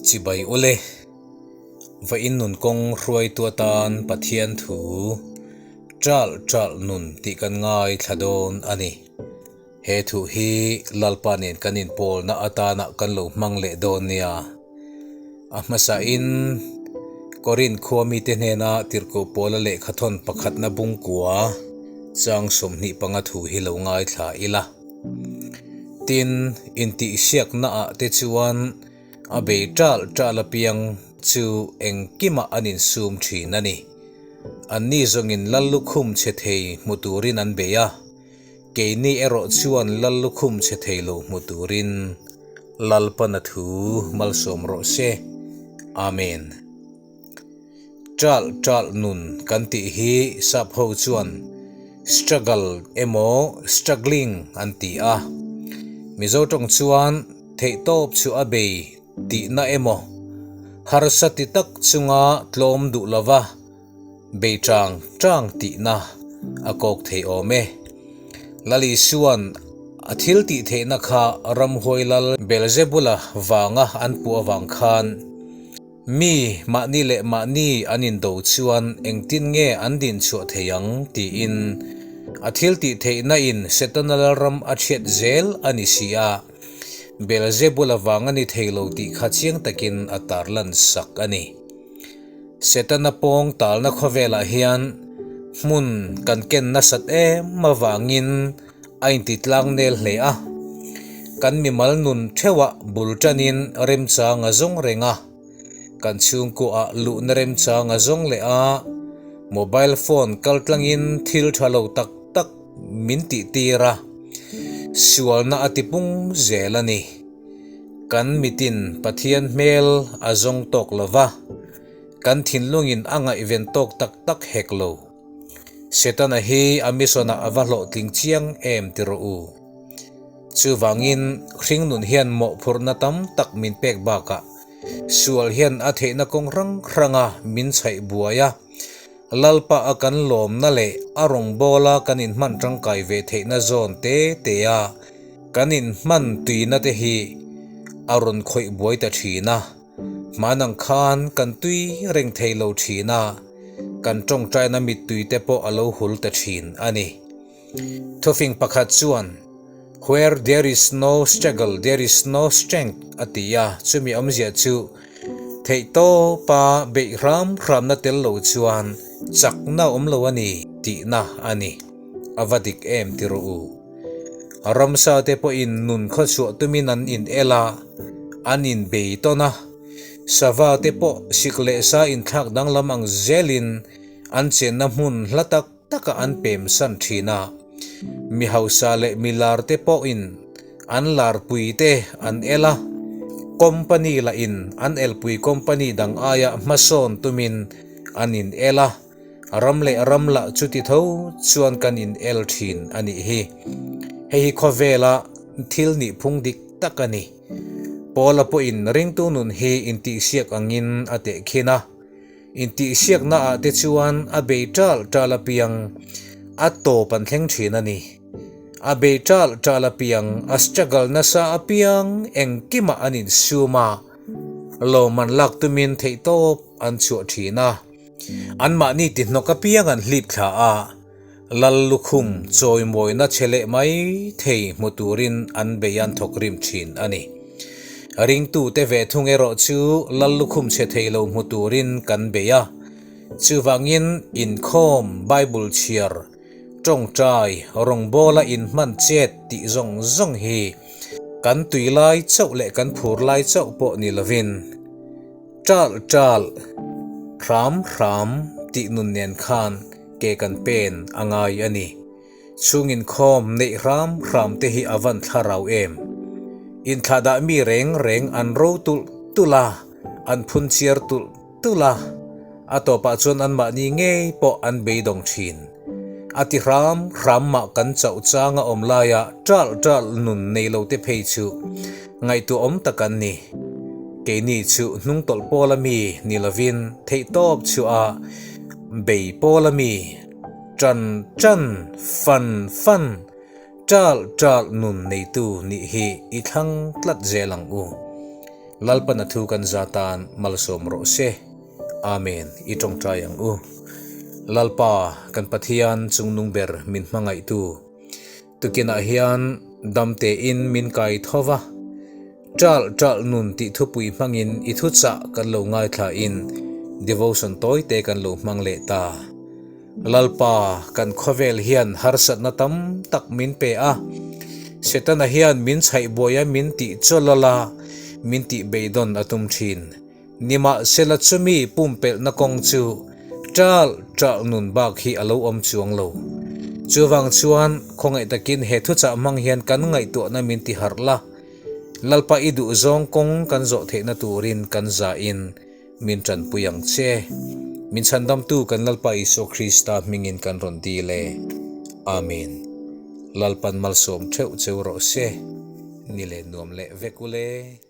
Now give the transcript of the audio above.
Chibai ule, va in nun kawng hruaitu atan Pathian thu ṭalh ṭalh nun tih kan ngaithla dawn a ni. He thu hi Lalpa nen kan inpawlna atana kan lo hmang leh dawn nia. A hmasain Korinth khua mite hnena tirhkoh Paula lehkhathawn pakhatna bungkua chang 25 thu hi lo ngaithla ila. Tin, intihsiaknaah te chuan a bei ṭalh ṭalh apiang chu engkimah an insum ṭhin a ni. Anni zawngin lal lukhum chhe thei hmu turin an bei a, keini erawh chuan lal lukhum chhe thei lo hmu turin Lalpana thu malsawm rawh se. Amen. Ṭalh ṭalh nun kan tih hi sap ho chuan struggle emaw struggling an ti a. Mizo tawng chuan theihtawp chu a bei tihna emaw harsa ti tak chunga tlawm duh lova bei ṭang ṭang tihna a kawk thei awm e. Lalisuan a thil tih theihna kha ramhuai lal Beelzebula vanga an puh avang khan, Mi mahni leh mahni an indo chuan engtin nge an din chhuah thei ang tiin a thil tih theihna in Setana lalram a chhiat zel a ni si a, Beelzebul avang a ni thei lo tih kha chiang takin a tarlan sak a ni. Setana pawng talna khawvelah hian hmun kan ken nasat em avangin a intitlang nel hle a, kan mimal nun theuhah bul tanin remchang a zawng reng a, kan chhungkuaah luhna remchang a zawng leh a, mobile phone kal tlangin thil tha lo tak tak min tihtir a, sualna a tipung zel a ni. Kan mitin Pathian hmel a zawng tawk lo va, kan thinlungin a ngaihven tawk tak tak hek lo. Setana hi a mission-ah a va hlawhtling chiang em ti rawh u. Chuvangin, hringnun hian mawhphurhna tam tak min pek bakah sual hian a theihna kawng hrang hranga min chhaih buai a, Lalpa a kan lawmna leh a rawngbawla kan inhman tangkai ve theihna zawn te te a kan inhman tuina te hi a rawn khawih buai ta thin a. Hman ang khan kan tui reng thei lo thin a, kan tawngtaina mittui te pawh a lo hul ta thin a ni. Thufing pakhat chuan, Where there is no struggle, there is no strength a ti a, chumi awmzia chu theihtawpa beih hram hramna tel lo chuan chakna awm lo a ni tihna a ni. A va dik em ti rawh u. Ramsa te pawhin nun khawchhuah tumin an in el a, an in bei tawn a. Sava te pawh sik leh sa inthlak danglam ang zelin an chenna hmun hla tak takah an pem san thin a. Mi hausa leh mi lar te pawhin an larpui te an el a, company lahin an elpui company dang aia hmasawn tumin an in el a. Ram leh ram lah chuti tho chuan kan in el thin a nih hi. Hei hi khawvela thil nih phung dik tak a ni. Paula pawhin ringtu nun hi intihsiak angin a tehkhin a. Intihsiakna ah te chuan a bei ṭalh ṭalh apiang a tawp an thleng thin a ni. A bei ṭalh ṭalh apiang, a struggle nasa apiang engkimah an insum a, lawmman lak tumin theihtawp an chhuah thin a. Anmahni tihnawk apiang an hlip thla a, Lal lukhum chawimawina che leh mai thei hmu turin an bei an thawk rim thin a ni. Ringtute ve thung erawh chu Lal lukhum che thei lo hmu turin kan bei a, chuvangin inkhawm, Bible chhiar, tawngtai, rawngbawla inhman chet tih zawng zawng hi kan tui lai chauh leh kan phur lai chauh pawh ni lovin, Ṭalh ṭalh, hram hram tih nun nen khan ke kan pen a ngai a ni. Chhung inkhawm neih hram hram te hi a van thlarau em? Inthlahdah mi reng reng an ro tulh tulh a, an phun chiar tulh tulh a, a tawpah chuan anmahni ngei pawh an beidawng ṭhin. A ti hram hram mah kan chauh changa awm laia ṭalh ṭalh nun nei lo te phei chu ngaihtuah awm tak an ni. Keini chu hnungtawlh pawla mi ni lovin theihtawp chu a bei pawla mi ṭan ṭan, fan fan, ṭalh ṭalh nun neitu nih hi i thlang tlat zel ang u. Lalpan a thu kan za tan malsawm rawh se. Amen. I tawngtai ang u. Lalpa, kan Pathian chungnung ber min hmangaihtu. Tukinah hian damtein min kai tho va. Ṭalh ṭalh nun tih thupui hmangin i thuchah kan lo ngaithla in devotion tawite kan lo hmang leh ta. Lalpa, kan khawvel hian harsatna tam tak min pe a. Setana hian min chhaih buai a min tih chawlh a la, min tih beidawn a tum thin. Nimahsela chumi pumpelhna kawng chu ṭalh ṭalh nun bak hi a lo awm chuang lo. Chuvang chuan khawngaih takin he thuchah hmang hian kan ngaihtuahna min ti harh la, Lalpa i duhzawng kawng kan zawh theihna turin kan zahin Min tanpui ang che. Min chhandamtu kan Lalpa Isua Krista hmingin kan rawn dil e. Amen. Lalpan malsawm theuh cheu rawh se. Ni leh nuam leh vek ule.